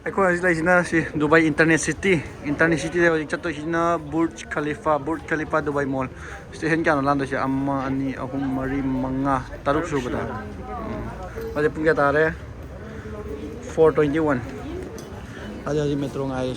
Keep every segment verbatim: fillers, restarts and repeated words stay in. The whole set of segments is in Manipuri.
ꯑꯩꯈꯣꯏ ꯍꯧꯖꯤꯛ ꯂꯩꯁꯤꯅ ꯁꯤ ꯗꯨꯕꯥꯏ ꯏꯟꯇꯔꯅꯦꯠ ꯁꯤꯇꯤ꯫ ꯏꯟꯇꯔꯅꯦꯠ ꯁꯤꯇꯤꯗ ꯍꯧꯖꯤꯛ ꯆꯠꯇꯣꯏꯁꯤꯅ ꯕꯨꯔꯖ ꯈꯂꯤꯐꯥ, ꯕꯨꯔꯖ ꯈꯂꯤꯐꯥ ꯗꯨꯕꯥꯏ ꯃꯣꯜ꯫ ꯁ꯭ꯇꯦꯁꯟ ꯀꯌꯥꯅꯣ ꯂꯥꯟꯗꯣꯏꯁꯦ? ꯑꯃ, ꯑꯅꯤ, ꯑꯍꯨꯝ, ꯃꯔꯤ, ꯃꯉꯥ, ꯇꯔꯨꯛ ꯁꯨꯕꯗ꯫ ꯎꯝ꯫ ꯍꯧꯖꯤꯛ ꯄꯨꯡ ꯀꯌꯥ ꯇꯥꯔꯦ? Four twenty one꯫ ꯍꯧꯖꯤꯛ ꯍꯧꯖꯤꯛ ꯃꯦꯇ꯭ꯔꯣ ꯉꯥꯏꯔꯤ꯫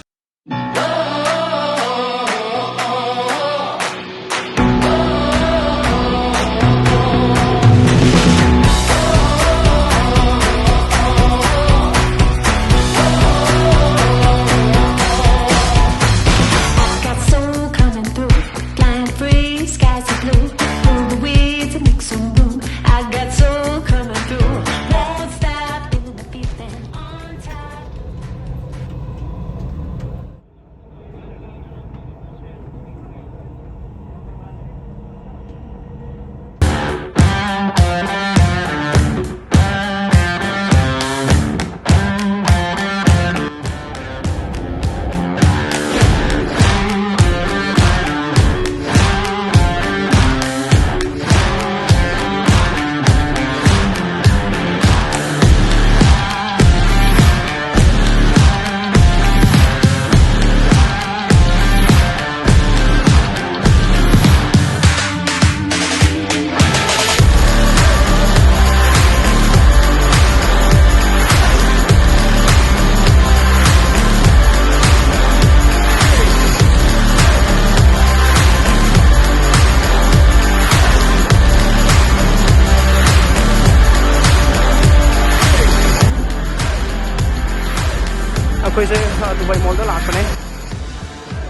ꯑꯩꯈꯣꯏꯁꯦ ꯗꯨꯕꯥꯏ ꯃꯣꯜꯗ ꯂꯥꯛꯄꯅꯦ꯫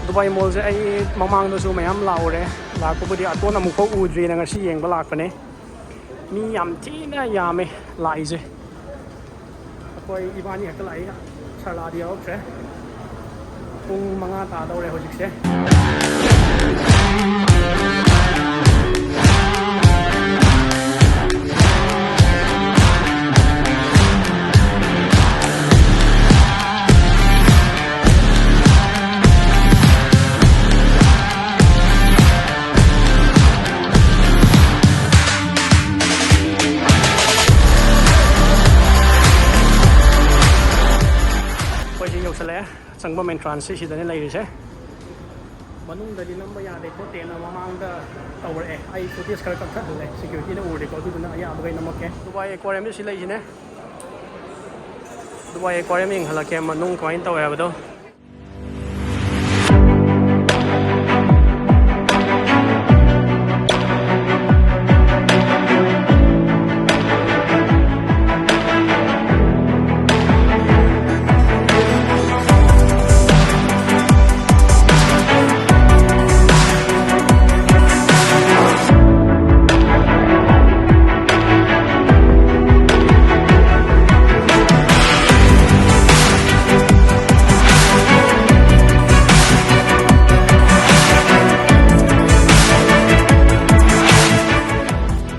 ꯗꯨꯕꯥꯏ ꯃꯣꯜꯁꯦ ꯑꯩ ꯃꯃꯥꯡꯗꯁꯨ ꯃꯌꯥꯝ ꯂꯥꯛꯎꯔꯦ꯫ ꯂꯥꯛꯄꯕꯨꯗꯤ ꯑꯇꯣꯟ ꯑꯃꯨꯛꯐꯥꯎ ꯎꯗ꯭ꯔꯤꯅ ꯉꯁꯤ ꯌꯦꯡꯕ ꯂꯥꯛꯄꯅꯦ꯫ ꯃꯤ ꯌꯥꯝ ꯊꯤꯅ ꯌꯥꯝꯃꯦ ꯂꯥꯛꯏꯁꯦ꯫ ꯑꯩꯈꯣꯏ ꯏꯕꯥꯅꯤ ꯈꯛꯇ ꯂꯥꯛꯏ꯫ ꯁꯔꯂꯥꯗꯤ ꯌꯥꯎꯔꯛꯇ꯭ꯔꯦ꯫ ꯄꯨꯡ ꯃꯉꯥ ꯇꯥꯗꯧꯔꯦ ꯍꯧꯖꯤꯛꯁꯦ꯫ ꯆꯪꯐꯝ entrance ꯁꯤ ꯁꯤꯗꯅꯦ ꯂꯩꯔꯤꯁꯦ꯫ ꯃꯅꯨꯡꯗꯗꯤ ꯅꯝꯕ ꯌꯥꯗꯦ ꯈꯣꯠꯇꯦꯅ ꯃꯃꯥꯡꯗ ꯇꯧꯔꯛꯑꯦ꯫ ꯑꯩ footage ꯈꯔ ꯀꯛꯊꯠꯂꯨꯔꯦ, security ꯅ ꯎꯔꯗꯤꯀꯣ, ꯑꯗꯨꯗꯨꯅ ꯑꯌꯥꯕꯈꯩ ꯅꯝꯃꯛꯀꯦ꯫ ꯗꯨꯕꯥꯏ aquarium ꯁꯤ ꯂꯩꯁꯤꯅꯦ꯫ ꯗꯨꯕꯥꯏ aquarium ꯌꯦꯡꯍꯜꯂꯛꯀꯦ, ꯃꯅꯨꯡ ꯀꯃꯥꯏꯅ ꯇꯧꯋꯦ ꯍꯥꯏꯕꯗꯣ꯫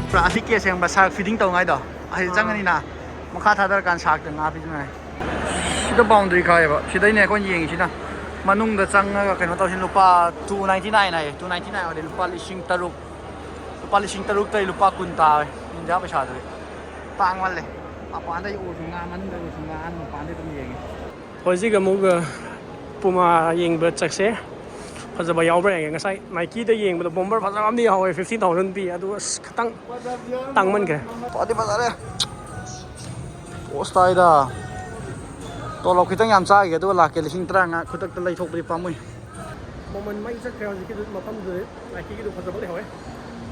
ꯄꯨꯔꯥ ꯑꯁꯤ ꯀꯦ ꯑꯁꯦꯡꯕ shark feeding ꯇꯧꯉꯥꯏꯗꯣ ꯑꯁꯤ ꯆꯪꯉꯅꯤꯅ, ꯃꯈꯥ ꯊꯥꯗꯔꯀꯥꯟꯗ shark ꯇ ꯉꯥ ꯄꯤꯖꯉꯥꯏ꯫ ꯁꯤꯗ boundary ꯈꯥꯏꯌꯦꯕ, ꯁꯤꯗꯩꯅꯦ ꯑꯩꯈꯣꯏꯅ ꯌꯦꯡꯉꯤꯁꯤꯅ꯫ ꯃꯅꯨꯡꯗ ꯆꯪꯉꯒ ꯀꯩꯅꯣ ꯇꯧꯁꯤ꯫ ꯂꯨꯄꯥ two ninety nine ꯍꯥꯏꯌꯦ꯫ Two ninety nine ꯑꯣꯏꯔꯗꯤ ꯂꯨꯄꯥ ꯂꯤꯁꯤꯡ ꯇꯔꯨꯛ, ꯂꯨꯄꯥ ꯂꯤꯁꯤꯡ ꯇꯔꯨꯛꯇꯩ ꯂꯨꯄꯥ ꯀꯨꯟ ꯇꯥꯔꯦ ꯏꯟꯗꯤꯌꯥ ꯄꯩꯁꯥꯗꯨꯗꯤ꯫ ꯇꯥꯡꯃꯜꯂꯦ꯫ ꯃꯄꯥꯟꯗꯩ ꯎꯔꯁꯨ ꯉꯥ, ꯃꯅꯨꯡꯗꯩ ꯎꯔꯁꯨ ꯉꯥ, ꯃꯄꯥꯟꯗꯩ ꯑꯗꯨꯝ ꯌꯦꯡꯉꯦ꯫ ꯍꯧꯖꯤꯛ ꯑꯃꯨꯛ, ꯑ, Puma ꯌꯦꯡꯕ ꯆꯠꯁꯦ꯫ ꯐꯖꯕ ꯌꯥꯎꯕ꯭ꯔꯥ ꯌꯦꯡꯒꯦ꯫ ꯉꯁꯥꯏ Nike ꯗ ꯌꯦꯡꯕꯗ bomber ꯐꯖꯕ ꯑꯃꯗꯤ ꯌꯥꯎꯍꯧꯋꯦ, fifteen thousand ꯄꯤ꯫ ꯑꯗꯨ ꯑꯁ ꯈꯤꯇꯪ ꯇꯥꯡꯃꯟꯈ꯭ꯔꯦ꯫ ꯐꯗꯤ ꯐꯖꯔꯦ꯫ ꯄꯣꯁ ꯇꯥꯏꯗ꯫ ꯇꯣꯂꯣꯞ ꯈꯤꯇꯪ ꯌꯥꯝ ꯆꯥꯈꯤꯒꯦ, ꯑꯗꯨꯒ ꯂꯥꯛꯀꯦ꯫ ꯂꯤꯁꯤꯡ ꯇꯔꯥꯃꯉꯥ ꯈꯨꯗꯛꯇ ꯂꯩꯊꯣꯛꯄꯗꯤ ꯄꯥꯝꯃꯨꯏ꯫ ꯃꯃꯜ ꯃꯩ ꯆꯠꯈ꯭ꯔꯦ ꯍꯧꯖꯤꯛꯀꯤꯗꯨ ꯃꯐꯝꯗꯨꯗꯤ꯫ Nike ꯒꯤꯗꯨ ꯐꯖꯕ ꯂꯩꯍꯧꯋꯦ꯫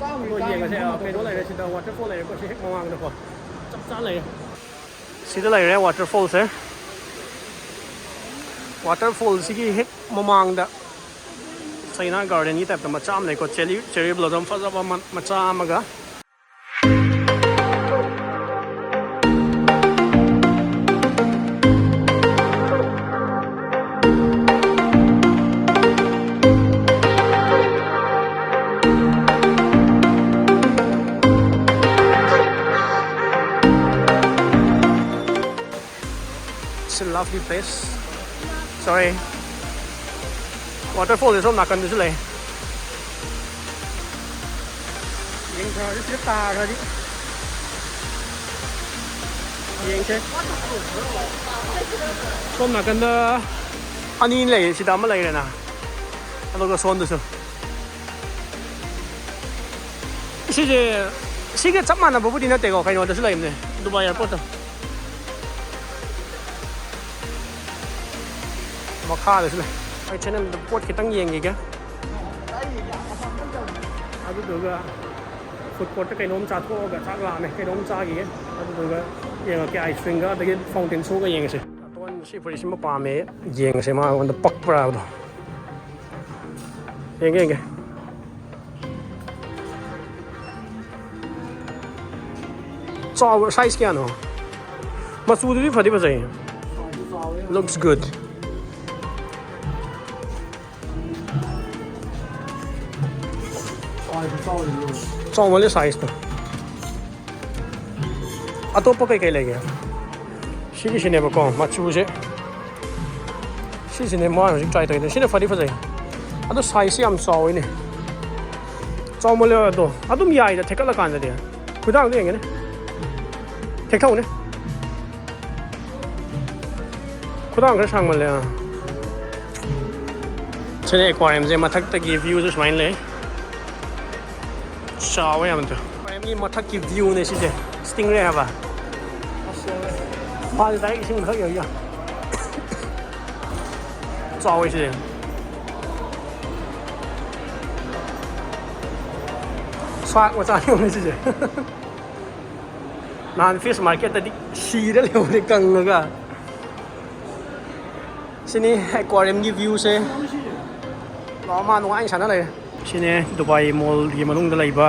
ꯑꯗꯣ ꯌꯦꯡꯉꯁꯦ꯫ ꯑ, ꯀꯩꯅꯣ ꯂꯩꯔꯦ ꯁꯤꯗ, waterfall ꯂꯩꯔꯦꯀꯣ ꯁꯤ ꯍꯦꯛ ꯃꯃꯥꯡꯗꯀꯣ꯫ ꯆꯞ ꯆꯥ ꯂꯩꯔꯦ꯫ ꯁꯤꯗ ꯂꯩꯔꯦ waterfall ꯁꯦ꯫ Waterfall ꯁꯤꯒꯤ ꯍꯦꯛ ꯃꯃꯥꯡꯗ China garden ꯒꯤ type ꯇ ꯃꯆꯥ ꯑꯃ ꯂꯩꯀꯣ, cherry, cherry blossom ꯐꯖꯕ ꯑꯃ, ꯃꯆꯥ ꯑꯃꯒ꯫ It's a lovely place. Sorry. Waterfall ꯁꯤ ꯁꯣꯝ ꯅꯥꯀꯟꯗꯁꯨ ꯂꯩ꯫ ꯌꯦꯡꯊꯔꯗꯤ ꯁꯤꯗ ꯇꯥꯈ꯭ꯔꯗꯤ꯫ ꯌꯦꯡꯁꯦ꯫ ꯁꯣꯝ ꯅꯥꯀꯟꯗ ꯑꯅꯤ ꯂꯩ, ꯁꯤꯗ ꯑꯃ ꯂꯩꯔꯦꯅ, ꯑꯗꯨꯒ ꯁꯣꯝꯗꯁꯨ꯫ ꯁꯤꯁꯦ, ꯁꯤꯒ ꯆꯞ ꯃꯥꯟꯅꯕꯕꯨꯗꯤ ꯅꯠꯇꯦꯀꯣ, ꯀꯩꯅꯣꯗꯁꯨ ꯂꯩꯕꯅꯦ, ꯗꯨꯕꯥꯏ ꯑꯦꯌꯥꯔꯄꯣꯔꯠꯇ꯫ ꯃꯈꯥꯗꯁꯨ ꯂꯩ꯫ ꯑꯩ ꯆꯦꯅꯦꯜꯗ ꯄꯣꯠ ꯈꯤꯇꯪ ꯌꯦꯡꯈꯤꯒꯦ꯫ ꯑꯗꯨꯗꯨꯒ ꯐꯨꯗ ꯀꯣꯔꯠꯇ ꯀꯩꯅꯣꯝ ꯆꯥꯊꯣꯛꯑꯒ, ꯆꯥꯛ ꯂꯥꯝꯃꯦ, ꯀꯩꯅꯣꯝ ꯆꯥꯈꯤꯒꯦ꯫ ꯑꯗꯨꯗꯨꯒ ꯌꯦꯡꯉꯛꯀꯦ, ꯑꯥꯏꯁ ꯀ꯭ꯔꯤꯝꯒ ꯑꯗꯒꯤ ꯐꯥꯎꯟꯇꯦꯟ ꯁꯣꯒ ꯌꯦꯡꯉꯁꯦ꯫ ꯅꯥꯇꯣꯟ ꯁꯤ ꯐꯨꯔꯤꯠꯁꯤꯃ ꯄꯥꯝꯃꯦ, ꯌꯦꯡꯉꯁꯦ ꯃꯥꯉꯣꯟꯗ ꯄꯛꯄ꯭ꯔꯥ ꯍꯥꯏꯕꯗꯣ꯫ ꯌꯦꯡꯒꯦ, ꯌꯦꯡꯒꯦ꯫ ꯆꯥꯎꯕ, ꯁꯥꯏꯖ ꯀꯌꯥꯅꯣ? ꯃꯆꯨꯗꯨꯗꯤ ꯐꯗꯤ ꯐꯖꯩ꯫ Looks good. ꯆꯥꯎꯃꯜꯂꯦ ꯁꯥꯏꯖꯇꯣ꯫ ꯑꯇꯣꯞꯄ ꯀꯩꯀꯩ ꯂꯩꯒꯦ? ꯁꯤꯒꯤꯁꯤꯅꯦꯕꯀꯣ, ꯃꯆꯨꯁꯦ꯫ ꯁꯤꯁꯤꯅꯦ ꯃꯥꯅ ꯍꯧꯖꯤꯛ ꯇ꯭ꯔꯥꯏ ꯇꯧꯔꯤꯗꯣ꯫ ꯁꯤꯅ ꯐꯗꯤ ꯐꯖꯩ꯫ ꯑꯗꯣ ꯁꯥꯏꯖꯁꯦ ꯌꯥꯝ ꯆꯥꯎꯋꯤꯅꯦ꯫ ꯆꯥꯎꯃꯜꯂꯦ ꯑꯗꯣ꯫ ꯑꯗꯨꯝ ꯌꯥꯏꯗ ꯊꯦꯛꯀꯠꯂꯀꯥꯟꯗꯗꯤ꯫ ꯈꯨꯗꯥꯡꯗ ꯌꯦꯡꯒꯦꯅꯦ꯫ ꯊꯦꯛꯊꯧꯅꯦ꯫ ꯈꯨꯗꯥꯡ ꯈꯔ ꯁꯥꯡꯃꯜꯂꯦ꯫ ꯑꯥ꯫ ꯁꯤꯅ ꯑꯦꯀ꯭ꯋꯥꯔꯤꯌꯝꯁꯦ, ꯃꯊꯛꯇꯒꯤ ꯚ꯭ꯌꯨꯁꯦ ꯁꯨꯃꯥꯏꯅ ꯂꯩ꯫ ꯆꯥꯎꯋꯦ ꯌꯥꯝꯅ꯫ ꯑꯦꯀ꯭ꯋꯥꯔꯤꯌꯝꯒꯤ ꯃꯊꯛꯀꯤ ꯚ꯭ꯌꯨꯅꯦ ꯁꯤꯁꯦ꯫ ꯁ꯭ꯇꯤꯡꯔꯦ ꯍꯥꯏꯕ꯫ ꯃꯥꯁꯦ ꯗꯥꯏꯔꯦꯛ ꯏꯁꯤꯡ ꯃꯊꯛ ꯌꯧ ꯌꯥ꯫ ꯆꯥꯎꯋꯦ ꯁꯤꯁꯦ꯫ ꯁꯥꯔꯛ ꯃꯆꯥꯅꯤ ꯌꯦꯡꯉꯨꯅꯦ ꯁꯤꯁꯦ꯫ ꯅꯍꯥꯟ ꯐꯤꯁ ꯃꯥꯔꯀꯦꯠꯇꯗꯤ ꯁꯤꯔ ꯂꯩꯍꯧꯔꯦ ꯀꯪꯉꯒ꯫ ꯁꯤꯅꯤ ꯑꯦꯀ꯭ꯋꯥꯔꯤꯌꯝꯒꯤ ꯚ꯭ꯌꯨꯁꯦ꯫ ꯂꯥꯛꯑꯣ, ꯃꯥ ꯅꯨꯡꯉꯥꯏꯅ ꯁꯥꯟꯅ ꯂꯩꯔꯦ꯫ ꯁꯤꯅꯦ ꯗꯨꯕꯥꯏ ꯃꯣꯜꯒꯤ ꯃꯅꯨꯡꯗ ꯂꯩꯕ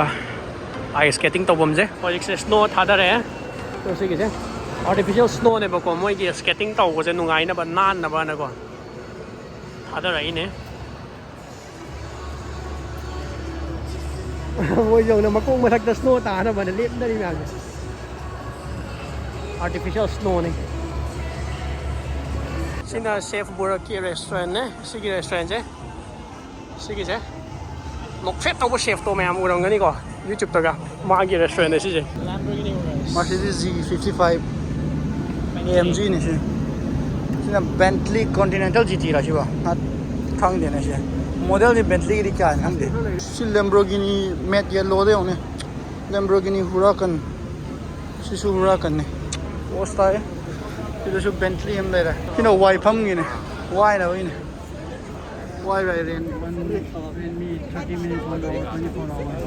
ꯑꯥꯏꯁ ꯁ꯭ꯀꯦꯇꯤꯡ ꯇꯧꯐꯝꯁꯦ꯫ ꯍꯧꯖꯤꯛꯁꯦ ꯁ꯭ꯅꯣ ꯊꯥꯗꯔꯛꯑꯦ꯫ ꯑꯗꯣ ꯁꯤꯒꯤꯁꯦ ꯑꯥꯔꯇꯤꯐꯤꯁꯦꯜ ꯁ꯭ꯅꯣꯅꯦꯕꯀꯣ, ꯃꯣꯏꯒꯤ ꯁ꯭ꯀꯦꯇꯤꯡ ꯇꯧꯕꯁꯦ ꯅꯨꯡꯉꯥꯏꯅꯕ, ꯅꯥꯟꯅꯕꯅꯀꯣ ꯊꯥꯗꯔꯛꯏꯅꯦ꯫ ꯃꯣꯏ ꯌꯧꯅ ꯃꯀꯣꯛ ꯃꯊꯛꯇ ꯁ꯭ꯅꯣ ꯇꯥꯅꯕꯅ ꯂꯦꯞꯅꯔꯤ ꯃꯌꯥꯝꯁꯦ꯫ ꯑꯥꯔꯇꯤꯐꯤꯁꯦꯜ ꯁ꯭ꯅꯣꯅꯤ꯫ ꯁꯤꯅ ꯁꯦꯐ ꯕꯨꯔꯛꯀꯤ ꯔꯦꯁꯇꯨꯔꯦꯟꯅꯦ꯫ ꯁꯤꯒꯤ ꯔꯦꯁꯇꯨꯔꯦꯟꯁꯦ, ꯁꯤꯒꯤꯁꯦ ꯅꯣꯛꯐꯦꯠ ꯇꯧꯕ ꯁꯦꯐꯇꯣ ꯃꯌꯥꯝ ꯎꯔꯝꯒꯅꯤꯀꯣ ꯌꯨꯇ꯭ꯌꯨꯕꯇꯒ꯫ ꯃꯥꯒꯤ ꯔꯦꯁꯇꯨꯔꯦꯟꯅꯦ ꯁꯤꯁꯦ꯫ ꯃꯁꯤꯗꯤ G fifty five A M ꯖꯤꯅꯤ ꯁꯤ꯫ ꯁꯤꯅ Bentley Continental G T ꯔ ꯁꯤꯕꯣ? ꯅꯠ-, ꯈꯪꯗꯦꯅꯦ ꯁꯦ꯫ Model ꯗꯤ Bentley ꯒꯤꯗꯤ ꯀꯌꯥꯅꯣ ꯈꯪꯗꯦ꯫ ꯁꯤ Lamborghini Matte Yellow ꯗ ꯌꯦꯡꯉꯨꯅꯦ꯫ Lamborghini Huracan꯫ ꯁꯤꯁꯨ Huracan ꯅꯤ꯫ Porsche ꯇꯥꯏ꯫ ꯁꯤꯗꯁꯨ Bentley ꯑꯃ ꯂꯩꯔꯦ꯫ ꯁꯤꯅ ꯋꯥꯏꯐꯝꯒꯤꯅꯦ꯫ ꯋꯥꯏꯅꯕꯒꯤꯅꯦ꯫ Why I rent one, rent me thirty minutes, one hour, twenty-four hours.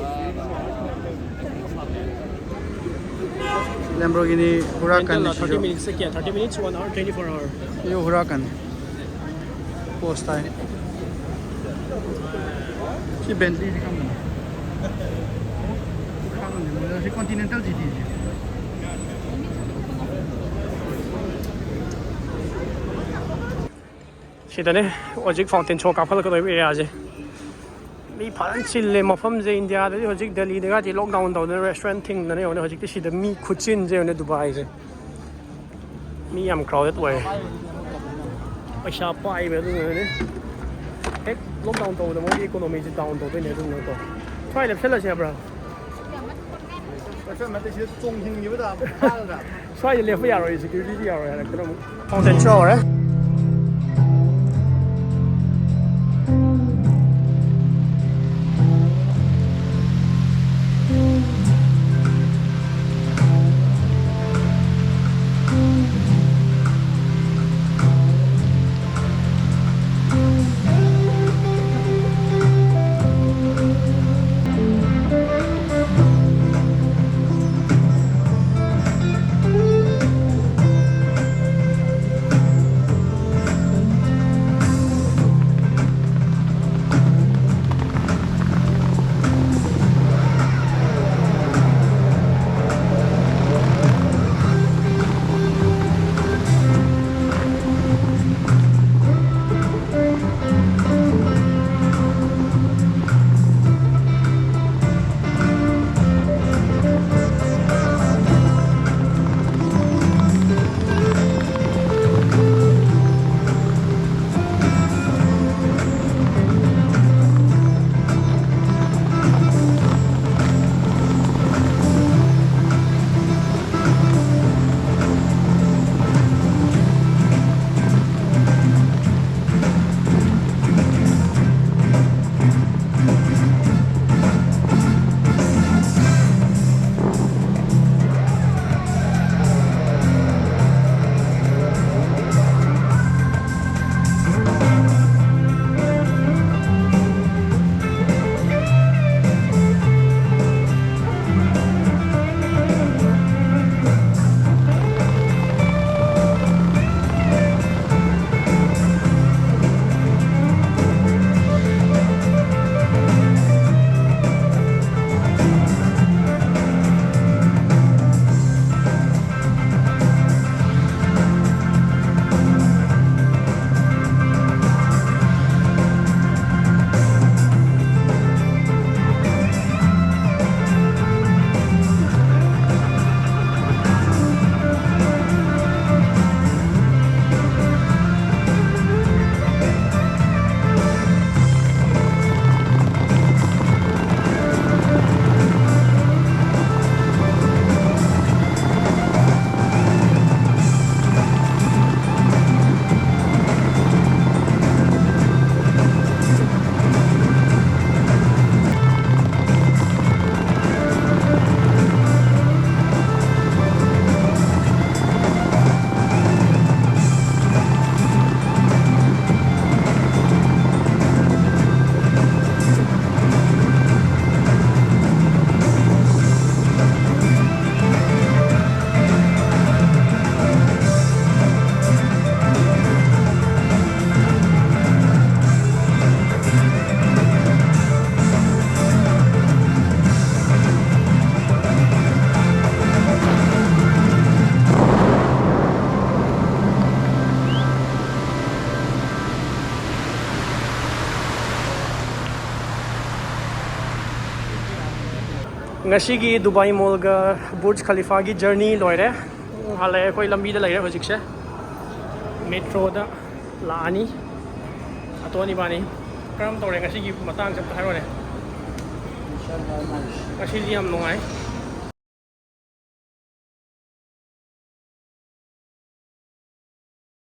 Lamborghini Huracan ꯅꯤ ꯁꯤꯁꯨ꯫ Thirty minutes ꯁꯦ ꯀꯌꯥ? Thirty minutes, one hour, twenty-four hour. ꯁꯤꯁꯨ Huracan ꯅꯤ꯫ Porsche ꯇꯥꯏ꯫ ꯁꯤ Bentley ꯗꯤ ꯈꯪꯕꯅꯤ꯫ ꯈꯪꯗꯦ, ꯃꯣꯏ ꯁꯤ Continental G T ꯁꯤ꯫ ꯁꯤꯗꯅꯦ ꯍꯧꯖꯤꯛ fountain show ꯀꯥꯞꯈꯠꯂꯛꯀꯗꯣꯏꯕ area ꯁꯦ꯫ ꯃꯤ ꯐꯖꯅ ꯆꯤꯜꯂꯦ ꯃꯐꯝꯁꯦ꯫ ꯏꯟꯗꯤꯌꯥꯗꯗꯤ ꯍꯧꯖꯤꯛ ꯗꯦꯜꯂꯤꯗꯒꯗꯤ lockdown ꯇꯧꯗꯅ restaurant ꯊꯤꯡꯗꯅ ꯌꯦꯡꯉꯨꯅꯦ꯫ ꯍꯧꯖꯤꯛꯇꯤ ꯁꯤꯗ ꯃꯤ ꯈꯨꯆꯤꯟꯁꯦ ꯌꯦꯡꯉꯨꯅꯦ ꯗꯨꯕꯥꯏꯁꯦ꯫ ꯃꯤ ꯌꯥꯝ crowded ꯑꯣꯏꯌꯦ꯫ ꯄꯩꯁꯥ ꯄꯥꯏꯕ ꯑꯗꯨꯅꯅꯦ꯫ ꯍꯦꯛ lockdown ꯇꯧꯕꯗ ꯃꯣꯏꯒꯤ economy ꯁꯦ down ꯇꯧꯗꯣꯏꯅꯦ ꯑꯗꯨꯅꯀꯣ꯫ ꯁ꯭ꯋꯥꯏ ꯂꯦꯞꯁꯜꯂꯁꯦ ꯍꯥꯏꯕ꯭ꯔꯥ? ꯅꯠꯇꯦ, ꯁꯤꯗ ꯆꯣꯡꯁꯤꯟꯈꯤꯕ ꯇꯥꯕ ꯐꯥꯒꯗ꯭ꯔꯥ? ꯁ꯭ꯋꯥꯏꯗ ꯂꯦꯞꯄ ꯌꯥꯔꯣꯏ, security ꯗꯤ ꯌꯥꯔꯣꯏ ꯍꯥꯏꯔꯛꯇꯅ ꯑꯃꯨꯛ꯫ Fountain show ꯍꯧꯔꯦ꯫ ꯉꯁꯤꯒꯤ ꯗꯨꯕꯥꯏ ꯃꯣꯜꯒ ꯕꯨꯔꯖ ꯈꯂꯤꯐꯥꯒꯤ ꯖꯔꯅꯤ ꯂꯣꯏꯔꯦ꯫ ꯍꯜꯂꯛꯑꯦ, ꯑꯩꯈꯣꯏ ꯂꯝꯕꯤꯗ ꯂꯩꯔꯦ ꯍꯧꯖꯤꯛꯁꯦ꯫ ꯃꯦꯇ꯭ꯔꯣꯗ ꯂꯥꯛꯑꯅꯤ꯫ ꯑꯇꯣꯟ ꯏꯕꯥꯅꯤ꯫ ꯀꯔꯝ ꯇꯧꯔꯦ ꯉꯁꯤꯒꯤ ꯃꯇꯥꯡꯁꯦ ꯑꯝꯇ ꯍꯥꯏꯔꯣꯅꯦ꯫ ꯉꯁꯤꯗꯤ ꯌꯥꯝ ꯅꯨꯡꯉꯥꯏ꯫